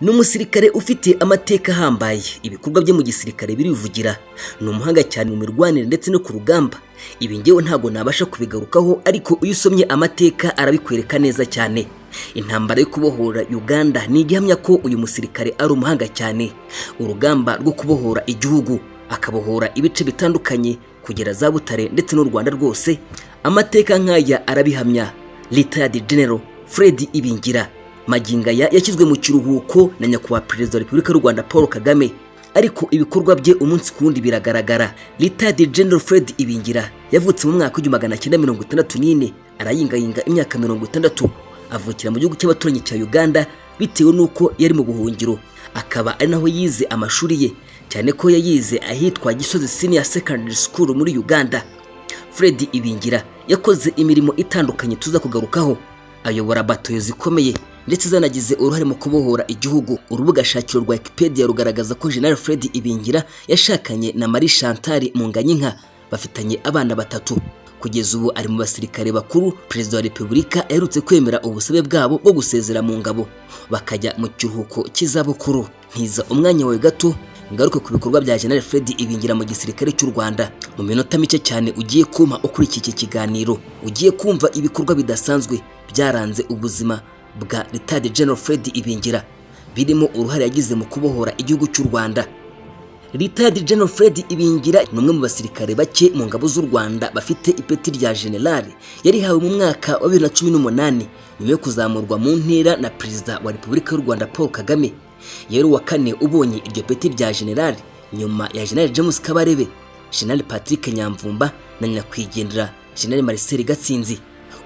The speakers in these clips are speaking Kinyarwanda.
Ni umusirikare ufite amateka ahambaye, ibikorwa bye mu gisirikare birivugira. Ni umuhanga cyane mu mirwanire ndetse no ku rugamba. Ibi ngewe ntabwo nabasha kubigarukaho, ariko iyo usomye amateka arabikwereka neza cyane. Intambara yo kubohora Uganda ni igihamya ko uyu musirikare ari umuhanga cyane. Urugamba rwo kubohora igihugu, akabohora ibice bitandukanye kugera za Butare ndetse n'u Rwanda rwose, amateka nk'aya arabihamya. Retired General Fred Ibingira magingo aya yashyizwe mu kiruhuko na Nyakubahwa Perezida wa Repubulika y'u Rwanda Paul Kagame, ariko ibikorwa bye umunsi ku wundi biragaragara. Retired General Fred Ibingira yavutse mu mwaka w'1964, arayingayinga imyaka 60, avukira mu gihugu cy'abaturanyi cya Uganda bitewe n'uko yari mu buhungiro, akaba ari naho yize amashuri ye, cyane ko yayize ahitwa Gisozi Senior Secondary School muri Uganda. Fred Ibingira yakoze imirimo itandukanye tuza kugarukaho, ayobora batayo zikomeye ndetse zanagize uruhare mu kubohora igihugu. Urubuga shakiro rwa Wikipedia rugaragaza ko General Fred Ibingira yashakanye na Marie Chantal Munganyinka, bafitanye abana batatu. Kugeza ubu ari mu basirikare bakuru Perezida wa Repubulika aherutse kwemera ubusabe bwabo bwo gusezera mu ngabo bakajya mu kiruhuko cy'izabukuru. Ntiza umwanya wawe gato ngaruke ku bikorwa bya General Fred Ibingira mu gisirikare cy'u Rwanda. Mu minota mike cyane ugiye kumpa ukurikiye iki kiganiro, ugiye kumva ibikorwa bidasanzwe byaranze ubuzima bwa Retired General Fred Ibingira, birimo uruhare yagize mu kubohora igihugu cy'u Rwanda. Retired General Fred Ibingira ni umwe mu basirikare bake mu ngabo z'u Rwanda bafite ipeti rya General. Yarihawe mu mwaka wa 2018 nyuma yo kuzamurwa mu ntera na Perezida wa Repubulika y'u Rwanda Paul Kagame. Yari uwa kane ubonye iryo peti rya General nyuma ya General James Kabarebe, General Patrick Nyamvumba na nyakwigendera General Marcel Gatsinzi.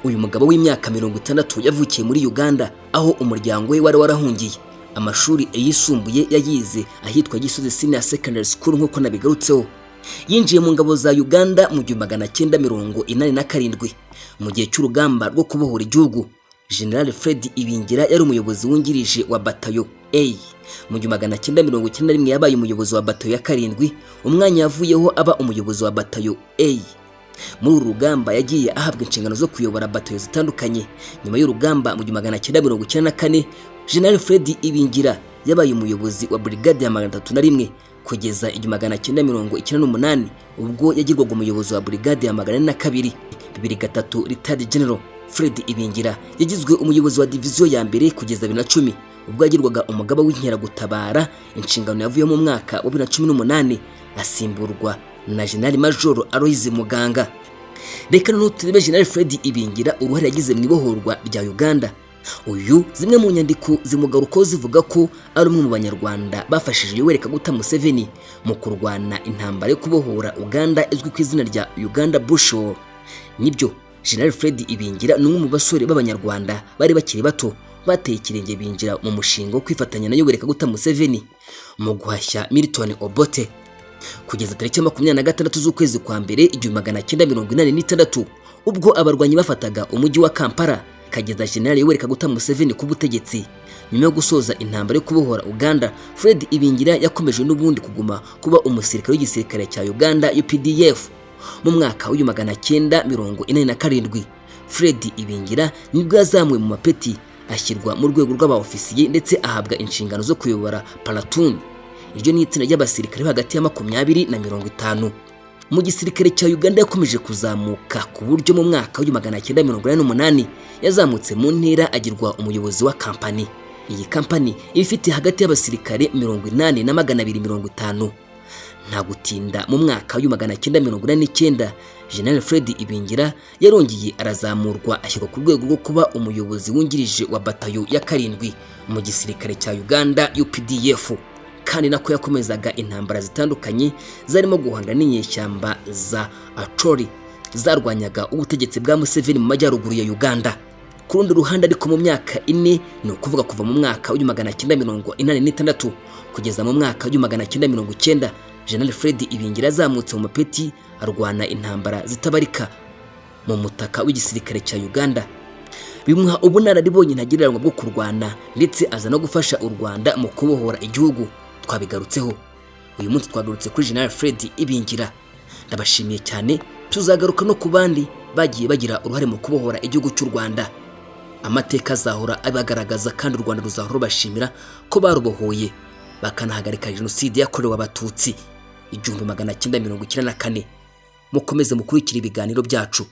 Uyu mugabo w'imyaka 60 yavukiye muri Uganda, aho umuryango we wari warahungiye. Amashuri yisumbuye yayize ahitwa Gisozi Senior Secondary School nk'uko nabigarutseho. Yinjiye mu ngabo za Uganda mu 1987 mu gihe cy'urugamba rwo kubohora igihugu. General Fred Ibingira yari umuyobozi wungirije wa batayo A. Mu 1991 yabaye umuyobozi wa batayo ya karindwi, umwanya yavuyeho aba umuyobozi wa batayo A. Muri uru rugamba yagiye ahabwa inshingano zo kuyobora batayo zitandukanye. Nyuma y'urugamba mu 1994, General Fred Ibingira yabaye umuyobozi wa brigade ya 301 kugeza 1998, ubwo yagirwaga umuyobozi wa brigade ya 402. 2003, Retired General Fred Ibingira yagizwe umuyobozi wa diviziyo ya mbere kugeza 2010, ubwo yagirwaga umugaba w'inkeragutabara, inshingano yavuyemo mu mwaka wa 2018 asimburwa na General Major Aloys Muganga. Reka noneho turebe General Fred Ibingira, uruhare yagize mu ibohorwa rya Uganda. Uyu zimwe mu nyandiko zimugarukaho zivuga ko ari umwe mu Banyarwanda bafashije Yoweri Kaguta Museveni mu kurwana intambara yo kubohora Uganda izwi ku izina rya Uganda Bush War. Nibyo, General Fred Ibingira ni umwe mu basore b'Abanyarwanda bari bakiri bato bateye ikirenge binjira mu mushinga wo kwifatanya na Yoweri Kaguta Museveni mu guhashya Milton Obote. Kugeza tariki 26 z'ukwezi kwa mbere 1986, ubwo abarwanyi bafataga umujyi wa Kampala, kageza General Yoweri Kaguta Museveni ku butegetsi. Nyuma yo gusoza intambara yo kubohora Uganda, Fred Ibingira yakomeje n'ubundi kuguma kuba umusirikare w'igisirikare cya Uganda UPDF. Mu mwaka w'1987, Fred Ibingira nibwo yazamuwe mu mapeti, ashyirwa mu rwego rw'abaofisiye, ndetse ahabwa inshingano zo kuyobora platoon. Iryo ni itsinda ry'abasirikare hagati ya 20 na 50. Mu gisirikare cya Uganda yakomeje kuzamuka, ku buryo mu mwaka w'1988 yazamutse mu ntera, agirwa umuyobozi wa kampani. Iyi kampani iba ifite hagati y'abasirikare 80 na 250. Nta gutinda, mu mwaka w'1989 General Fred Ibingira yarongeye arazamurwa, ashyirwa ku rwego rwo kuba umuyobozi wungirije wa batayo ya karindwi mu gisirikare cya Uganda UPDF, kandi nako yakomezaga intambara zitandukanye zarimo guhangana n'inyeshyamba za Acholi zarwanyaga ubutegetsi bwa Museveni mu majyaruguru ya Uganda. Ku rundi ruhande ariko, mu myaka 4, ni ukuvuga kuva mu mwaka w'1986 kugeza mu mwaka w'1990, General Fred Ibingira yazamutse mu mapeti, arwana intambara zitabarika mu mutaka w'igisirikare cya Uganda, bimuha ubunararibonye ntagereranywa bwo kurwana, ndetse aza no gufasha u Rwanda mu kubohora igihugu. Twabigarutseho. Uyu munsi twagarutse kuri General Fred Ibingira. Ndabashimiye cyane, tuzagaruka no ku bandi bagiye bagira uruhare mu kubohora igihugu cy'u Rwanda. Amateka azahora abagaragaza, kandi u Rwanda ruzahora rubashimira ko barubohoye, bakanahagarika Jenoside yakorewe Abatutsi 1994. Mukomeze mukurikira ibiganiro byacu.